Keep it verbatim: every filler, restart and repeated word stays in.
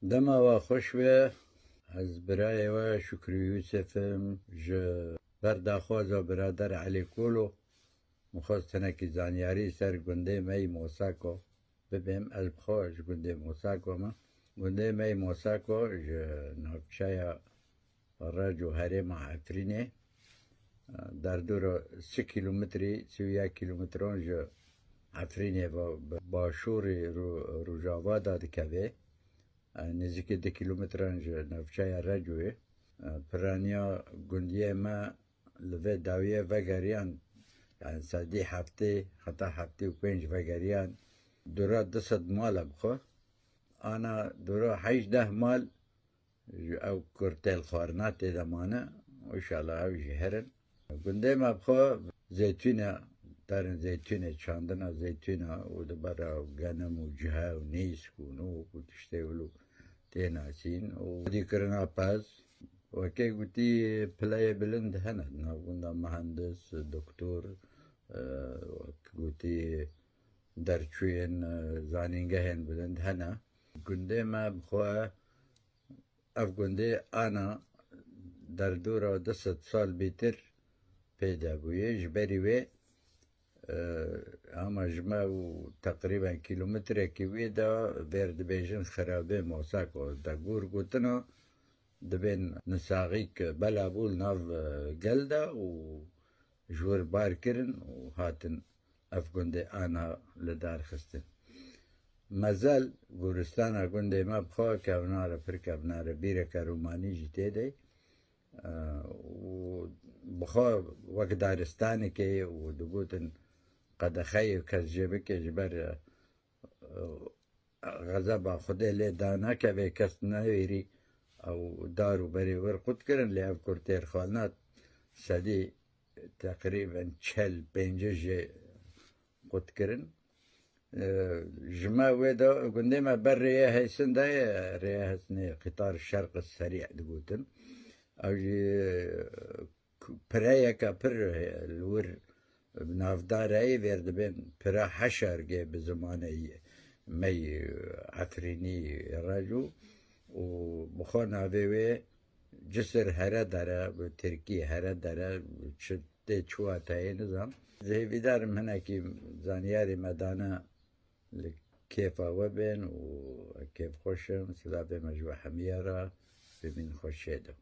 Dema we xweş be, ez birayê we Şükrü Yusuf im, ji ber daxwaza birader Elî Kolo, min xwest hinekî zanyarî ser gundê me yî Mosako bibêm. Ez bi xwe ji gundê Mosako me. Gundê me yî Mosako ji navçeya Reco herêma Efrînê, derdora sî kîlometrî, sî û yek kîlometron ji Efrînê ve bi başûrê ro-, rojava de dikeve. Nêzîkî du kîlometran ji navçeya Recoyê. Piraniya gundiyê me li vê dawiyê vegeriyan, yani sedî heftê heta heftê û pênc vegeriyan, dora du sed mal e bi xwe. Ana dora hejdeh mal ji ew kurtêl xwarina tê de mane. Înşallah ew jî herin. Gundê me bi xwe zeytûn e, darên zeytûnê, çandina zeytûn e û di bera genim û cihe û nîsk û nok û tiştê wilo tê nasîn û xwedîkirina pez. Wekê gotî, pileyê bilind hene di nav gunda, muhendis, doktor, e, wek gotî, derçûyên, e, zanîngehên bilind hene. Gundê me bi xwe, ev gundê ana derdora du sed sal bîtir pê de bûye. Ji berî wê, e, ama ji me û teqrîben kîlometrekî wê de vêr dibêjin xirabê Mosako. De gor gotina, dibên nisaxîk bela bû li nav, e, gel de û ji wir bar kirin û hatin ev gundê ana li dar xistin. Mezel goristana gundê me bi xwe kevnar e, pir kevnar e, bîreke romanî jî tê de ye. E, û bi xwe wek daristanekê ye û digotin qedexe ye, kes jê bike ji ber, e, xezeba Xwedê lê danekeve, kes newêrî ew dar û berê wir qut kirin, lê ev kurtêrxana sedî teqrîben çel pêncî jê qut kirin. E, ji me wê de gundê me ber rêyê Heysin de ye, rêyê Heysinê, qîtar şerq serî digotin. Ew jî pireyeke pir li wir navdar e, vêr dibên pira Heşargê bi zimanê me yî Efrînî, Reco û bi xwe navê wê Cisir Here Dere, bi tirkî Here Dere, çi tê çi wateyê nizam. Ez hêvîdar im hinekî zanyarê me dane, li kêfa we bên û kêfxweş im. Silavê me ji we hemiya re, bimînin xweşiyê de.